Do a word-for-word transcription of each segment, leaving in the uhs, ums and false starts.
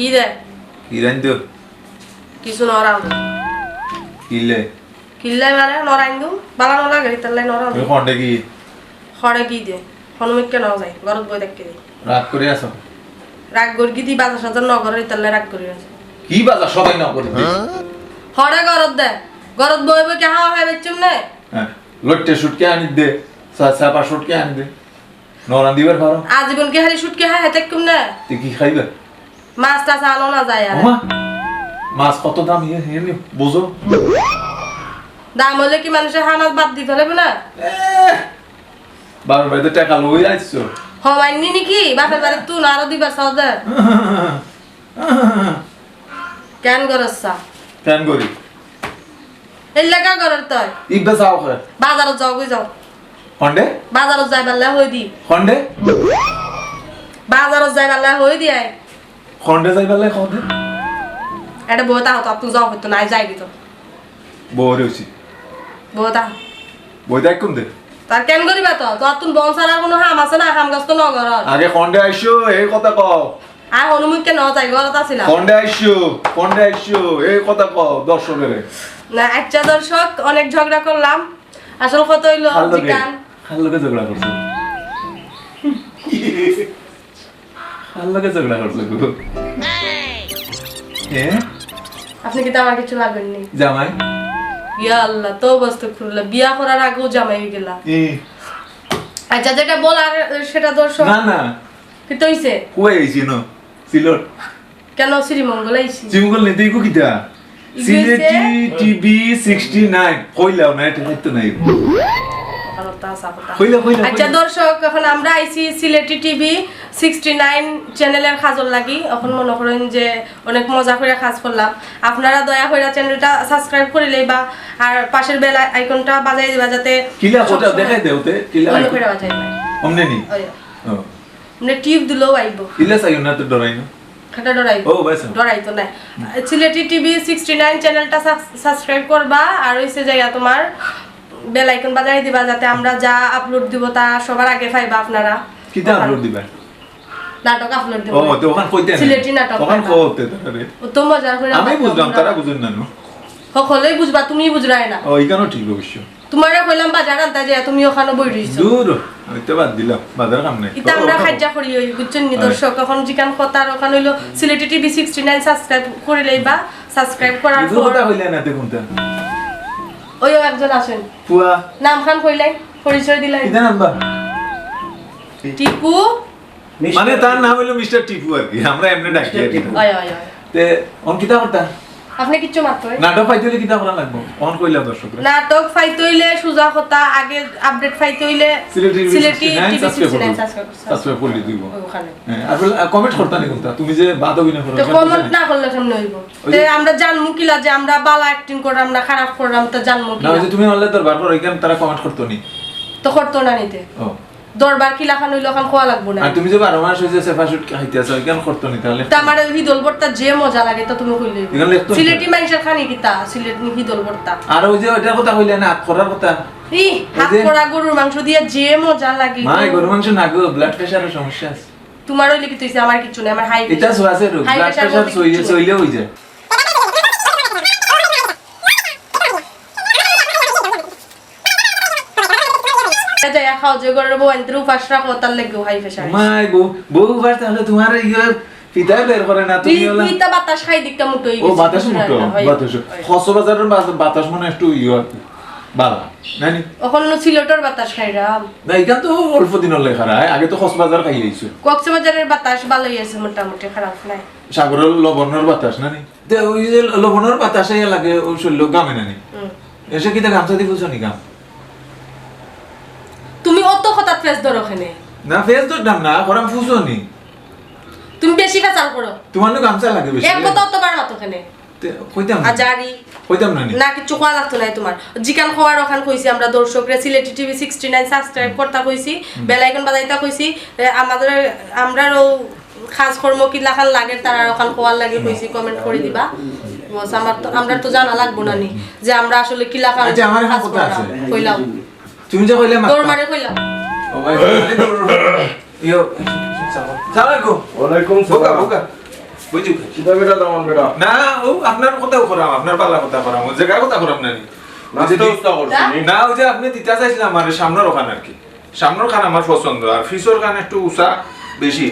কি দে? কি রাইন্দু? কিছু নরাম। কিলে? কিলে মানে নরাইন্দু? বালা নলা গেলি তাল্লাই নরাম। তুই খন্ডে কি? খড়ে কি দে? হনুমিককে ন যাই, গরত বই দেখকে দে। রাগ করে আসো। রাগ গরগি দি বাজার সাজার ন গরর ইতাল্লাই রাগ করে আসো। কি বাজার সবাই ন করে দে? খড়ে গরত দে। গরত বই বই কে হাওয়া খাই বেচুম না? হ্যাঁ। লট্টে শুটকে আনি দে। সা-, সাপা শুটকে আনি দে। নরান দিবার পারো? আজীবন কি খালি শুটকি খাই হেতে কম না? তুই কি খাইবে? মাছ টাছ আনো না যায় আর। ওমা, মাছ কত দাম ইয়ে, ইয়ে নিও, বুঝো। দাম হইলে কি মানুষের হানা বাদ দিতে পারবে না? এহ, বাবার বাড়িতে টাকা লই আইছো। হমাইনি নাকি? বাপের বাড়ি তুই না আরো দিবার সাদে। কেন করস চা? কেন করি? এই লেখা করার তয়। ইবে যাও কে? বাজারত যাও, কই যাও? খন্ডে? বাজারত যাইবার লাই হই দি। খন্ডে? বাজারত যাইবার লাই হই দি আয়। খন্ডে যাইবার লাই খন্ডে? এটা বউতা হতো, তুই যাও হইতো না, যাই দিত। বউ রয়েছি। বউতা। বউতা কোন দে? তার কেন করিবা তো? তোর তুন বন ছাড়া আর কোনো হাম আছে না, হাম গাছ তো নগর। আগে খন্ডে আইসো, এই কথা কও। আর হনুমুখে ন যাই, গলত আছিলাম। খন্ডে আইসো, খন্ডে আইসো, এই কথা কও দর্শকেরে। না, আচ্ছা দর্শক, অনেক ঝগড়া করলাম। আসল কথা হইলো, কার লগে? জিকান। কার লগে ঝগড়া করছো? কার লগে ঝগড়া করছো গো? হ্যাঁ? আপনি কি তো আমার কিছু লাগেননি? জামাই? ইয়া আল্লাহ, তো বস্তু খুললা। বিয়া করার আগেও জামাই হয়ে গেলা। এ। আচ্ছা, যেটা বলার সেটা দর্শক। না, না। কি তো হইছে? কই আইছি ন? সিলট। কেন শ্রীমঙ্গল আইছি? শ্রীমঙ্গল নেই, তো ইগু কিতা? ইগু হইছে সিলেটি টিভি সিক্সটি নাইন। কইলাও না, এটা হইতো নাই। ভালো, তা আসা কথা। কইলা, কইলা, আচ্ছা, কইলা। দর্শক, এখন আমরা আইছি সিলেটি টিভি সিক্সটি নাইন চ্যানেলের কাজর লাগি। এখন মনে করেন যে অনেক মজা করে কাজ করলাম। আপনারা দয়া করে চ্যানেলটা সাবস্ক্রাইব করে লইবা, আর পাশের বেল আইকনটা বাজাই দিবা, যাতে কিলা সব কোটা সময় দেখাই দেও তে, কিলা বন্ধ আইকন? করে বাজাই দিবা। অমনে নি? ওই। ও। মানে টিপ দিলেও আইবো। ইলা চাইও না তো ডরাই না। খাটা ডরাই। ও, ভাই সাহেব। ডরাই তো নাই। সিলেটি টিভি সিক্সটি নাইন চ্যানেলটা সাব-, সাবস্ক্রাইব করবা, আর হইছে যাইয়া তোমার বেল আইকন বাজাই দিবা, যাতে আমরা যা আপলোড দিব তা সবার আগে পাইবা আপনারা। কিতা ওখান আপলোড দিবা? নাটক আপলোড দিব। ও, তো ওখান কইতে নাই। সিলেটি নাটক ওখান পাইবা। কইতে তারা রে। ও তো মজার করে আমি আমরা বুঝলাম, আমরা তারা বুঝুন না, নো? সকলেই বুঝবা, তুমি বুঝরায় না। ও, এখানেও ঠিক অবশ্য। তোমারে কইলাম বাজার আনতা যে তুমি ওখানে বই রইছো। দূর, হইতে বাদ দিলাম, বাজার কাম নাই। ইতা ও, আমরা ওখানে খাইজা করি ওই, বুঝছেন নি হয়। দর্শক? এখন যেখান কথা আর ওখানে হইলো Sylheti TV sixty nine subscribe করে লইবা, সাবস্ক্রাইব করার কিন্তু পর কথা হইলে না, দেখুন তো। ওইও একজন আছেন। পুয়া। নাম খান কইলাই, পরিচয় দিলাই। কিতা নাম বা? টিপু। মানে তার নাম হইলো মিস্টার টিপু আর কি, আমরা এমনি ডাকি আর কি। টিপু। অয়, অয়, অয়। তে, অন কিতা করতা? আপনি কিচ্ছু মাত্র। নাটক পাইতে হইলে কিতা করা লাগবো? অন কইলাম দর্শকরা। নাটক পাইতে হইলে সুজা কথা, আগে আপডেট পাইতে হইলে Sylheti TV Sylheti sixty nine TV subscribe sixty nine করো। সাবস্ক্রাইব করো। সাবস্ক্রাইব করলে দিব। ওখানে। হ্যাঁ, আর বলে, আর কমেন্ট করতা নি কোনটা? তুমি যে বাদ অভিনয় করো, তো কমেন্ট করতা নি? কমেন্ট না করলে কেমনে হইব? ওই তে যে আমরা জানমু কিলা যে আমরা বালা অ্যাক্টিং করলাম না খারাপ করলাম, তো জানমু না, কিলা? ওই যে তুমি অনলাইন দরবার করো, এখানে তারা কমেন্ট করতো নি। তো করতো না নিতে। ও। দরবার কিলাখান হইলো, খান খোয়া লাগবো না। আর তুমি যে বারো মাস হইছে সেফা শুট খাইতে আছো, এখানে করতো নি তাহলে? তা আমার ওই হিদল ভর্তা যে মজা লাগে, তা তুমি কইলে। এখানে লিখতো নি? সিলেটি মানুষের খানি কিতা, সিলেটি হিদল ভর্তা। আর ওই যে ওইটার কথা কইলে না, আত করার কথা। ই, ওই হাত যে করা গরুর মাংস দিয়া যে মজা লাগে মাই, গো। গরুর মাংস না গো, ব্লাড প্রেশারের সমস্যা আছে। তোমার ওই লিখিত হইছে, আমার কিচ্ছু নাই, আমার হাই এটা প্রেশার। সোয়াসের রোগ, হাই ব্লাড প্রেশার প্রেশার বলে সইলে, কিচ্ছু নাই। সইলে হই যায়। এটা যাইয়া খাও, যে ঘরের বউ আনতে উপাস রাখো, তার লাগেও হাই প্রেশার। মাই বউ, বউ উপাস থাকলে তোমার এই ইয়ে ফিতায় বের করে না, তুমি তুই, ওলা তুই তো বাতাস খাই দিকটা মুটো হয়ে ও, গেছে, বাতাস বুঝলে মুটো, না? হয়। বাতাস। হয়। কক্সবাজারের বাত-, বাতাস মনে একটু ইয়ে আর কি। বালা, নানি? ওখানে সিলেটের বাতাস খাইরাম। না, এখান তো অল্প দিন হলে খারাপ, আগে তো কক্সবাজার খাই আইছো। কক্সবাজারের বাতাস ভালোই আছে মোটামুটি, খারাপ নাই। সাগরের লবণের বাতাস, নানি? তে ওই যে লবণের বাতাস আইয়া লাগে, ওই শরীর গামে নানি? হুম। এসে কিতা গামছা দি ফুছো নি গাম? তুমি অত কথাত ফেস ধরো কেনে? না, ফেস ধরতাম না, করাম ফুছো নি। তুমি বেশি ফেসাল করো। তোমার না গামছা লাগে বেশি। এক কথা অতবার মাতো কেনে? তে, কইতাম না। আজারি। কইতাম না নি? না, কিচ্ছু কওয়া লাগতো নাই তোমার। যেখান কওয়ার ওখান কইছি আমরা দর্শকরে, Sylheti TV sixty nine subscribe করতা কইছি, হুম। বেল আইকন বাজাইতা কইছি, এ, আমাদের, আমরারও কাজকর্ম কিলাখান লাগে, তারা ওখান কওয়ার লাগি কইছি, কমেন্ট করি দিবা। বস, আমার তো, আমরা তো জানা লাগবো না নি, যে আমরা আসলে কিলাখান আচ্ছা, আমার এখন কাজ কথা করলাম। আছে। কইলাম। তুমি যে কইলে মাত্র। তোর মারে কইলাম। ও ভাই, ইয়ো, সালাম আলাইকুম। ওয়ালাইকুম সালাম। বোকা, বোকা। বুঝি? কিতা বেটা, তেমন বেটা? না, ও আপনার কথা করাম, আপনার বালা কথা করাম, ও জাগার কথা করাম না নি? নাস্তা উস্তা করছো নি? না, ওই যে আপনে দিতা চাইছিলা আমারে সামনর ওখান আর কি। সামনর খান আমার পছন্দ, আর পিছর খান একটু উঁচা বেশি।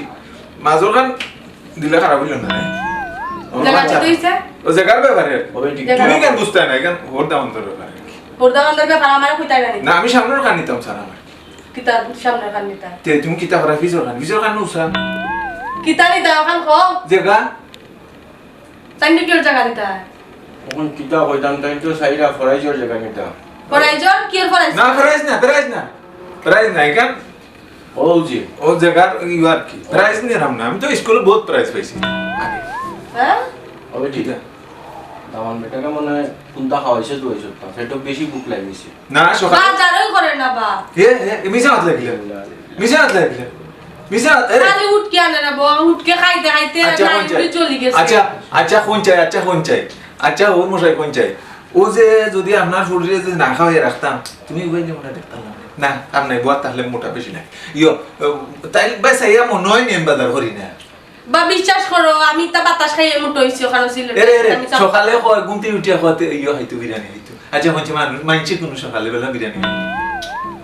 মাঝর খান দিলে খারাপ অইলো না নি? ও জাগা আচ্ছা। ঠিক অইছে? ও জাগার ব্যাপারে। ওবে ঠিক। জাগা। তুমি কেন বুঝতায় না? কেন পর্দা বন্ধর ব্যাপারে? পর্দা বন্ধর ব্যাপারে আমারে কইতায় না নি? না, আমি সামনর খান নিতাম, স্যার, আমার। কিতা সামনর খান নিতা? তে তুমি কিতা করা পিছর খান? পিছর খান উঁচা। কিতা নিতা ওখান কও? জাগা। তাইন কিওর জাগা নিতা? অখন কিতা কইতাম, তাইন তো চাইরা ফরাইজর জাগা নিতা। ফরাইজর? কিওর ফরাইজ? না, ফরাইজ না, ফরাইজ না। ফরাইজ না, এখান ও জি। ও জাগার ইয়ে আর কি। ফরাইজ নিরাম না। আমি তো স্কুলো বউত ফরাইজ পাইছি আগে। হ্যাঁ? ওবে ঠিক। কিতা? দামান বেটারে মনে অয় কুন্তা খাওয়াইছে তো অইছে না। পেটো বেশি ভুক লাগিছে। না, সকালে বাজারও করে না বা। এ, এ, এ, মিছা মাত লাগিলে। মিছা মাত লাগিলে। মিছা মাত, এ। খালি উটকে আনে না বা, উটকে খাইতে খাইতে আচ্ছা, নাই কোন চাই? উঠে চলে গেছে। আচ্ছা, আচ্ছা, কোন চাই? আচ্ছা, কোন চাই? আচ্ছা, ও মশাই কোন চাই? ও যে যদি আপনার শরীরে যদি না খাওয়াই রাখতাম, তুমি ওই যে মনে দেখতাম না। না, আর নাই, বুয়ার তাহলে মোটা বেশি নাই। ইয়ো, তাই ভাই চাইয়া মনে হয় নি আমি বাজার করি না। বা বিশ্বাস করো, আমি তা বাতাস খাইয়া মোটা অইছি ওখানে সিলেটে। এরে, এরে, আমি তা সকালে কয়, ঘুম থাকি উঠিয়া কয়, তে ইয়ো খাইতো, বিরিয়ানি খাইতো। আচ্ছা, হচ্ছে মানুষ, মানছে কোনো সকালে বেলা বিরিয়ানি খাইতো।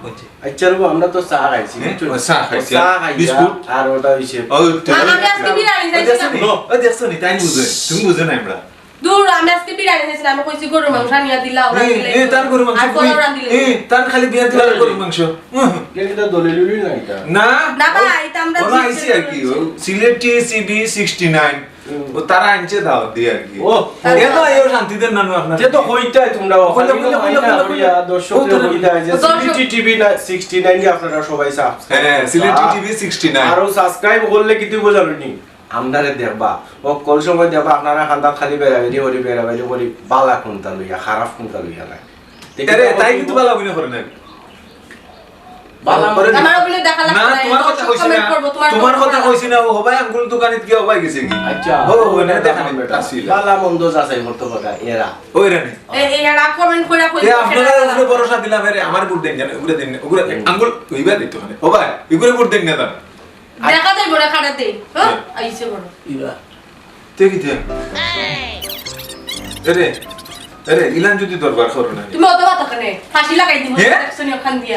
হচ্ছে। আচ্ছা, রবো, আমরা তো চা খাইছি, হ্যাঁ? বুঝছো? ও, চা খাইছি, চা আর খাইয়া, বিস্কুট। আর ওটা হইছে। ও, তুই আমি আজকে বিরিয়ানি ওই খাইছি দেখছো না। নি? ওই দেখছো নি? তাই বুঝে। তুমি বুঝো না আমরা। দূর, আমি আজকে বিরিয়ানি খাইছি না, আমি কইছি গরুর মাংস আনিয়া দিলা, ওরা এ, দিলে এ, তার গরুর মাংস আর কই? কলা ওরা দিলে এ, তার খালি বিয়া দিলা এ। গরুর মাংস। উহ। কে কিতা দলিল উলিল না এটা? না। না ভাই, এটা আমরা ওরা জিতছি আইছি আর কি, না। ও সিলেটি সিবি সিক্সটি নাইন। হুম। ও তারা আনছে দাওয়াত দিয়ে আর কি। ও। এ তো এও শান্তি দেন না, না, আপনার। যে তো হইতাই তোমরা বলো, ওখানে বলো, তো বলো, হয় না, বলো, বলো। করিয়া দর্শকদের ও তো হইতাই যে দর্শক। সিলেটি টিভি না, সিক্সটি নাইন কে আপনারা সবাই subscribe হ্যাঁ, করবা। Sylheti TV sixty nine. আরো subscribe করলে কিন্তু বোঝানো নি। আমরারে দেখবা, ও কল সময় দেখবা, আপনারা খান্দাত খালি বেড়াবেড়ি করি, বেড়াবেড়ি করি, বালা কোনটা লইয়া, খারাপ কোনটা লইয়া নাই। দেখি আরে, তো তাই কিন্তু বালা অভিনয় করে না। বালা করে না। আমার অভিনয় দেখা লাগবে না, না, তোমার কথা কইছি না। Comment করবো, তোমার তোমার কথা কথা না। কইছি না, ও হবাই আঙ্গুল দোকানে গিয়ে হবাই গেছে কি? আচ্ছা। ও, ও, না, দেখা নেই, বেটা। আসিলা। বালা মন্দ যাচাই করতে পারে এরা। ওই রানী। এ, এ, এরা comment করে কইছে এ, আপনারা সেটা উপরে ভরসা দিলাম, এরে, আমার ভোট দেন কেন? উপরে দেন না, উপরে হুম। আঙ্গুল ওইবার দিতে হবে। ও ভাই, উপরে ভোট দেন না, দাঁড়া। দেখা যাইব না, খাড়াতে। হ্যাঁ? হ্যাঁ। আইছে বড়। ইবা। তে কিতা? এরে, এরে, ইলান যদি দরবার করো না। তুমি অত কথা কেনে? ফাঁসি লাগাই দিমু, হ্যাঁ? দেখছো নি ওখান দিয়া?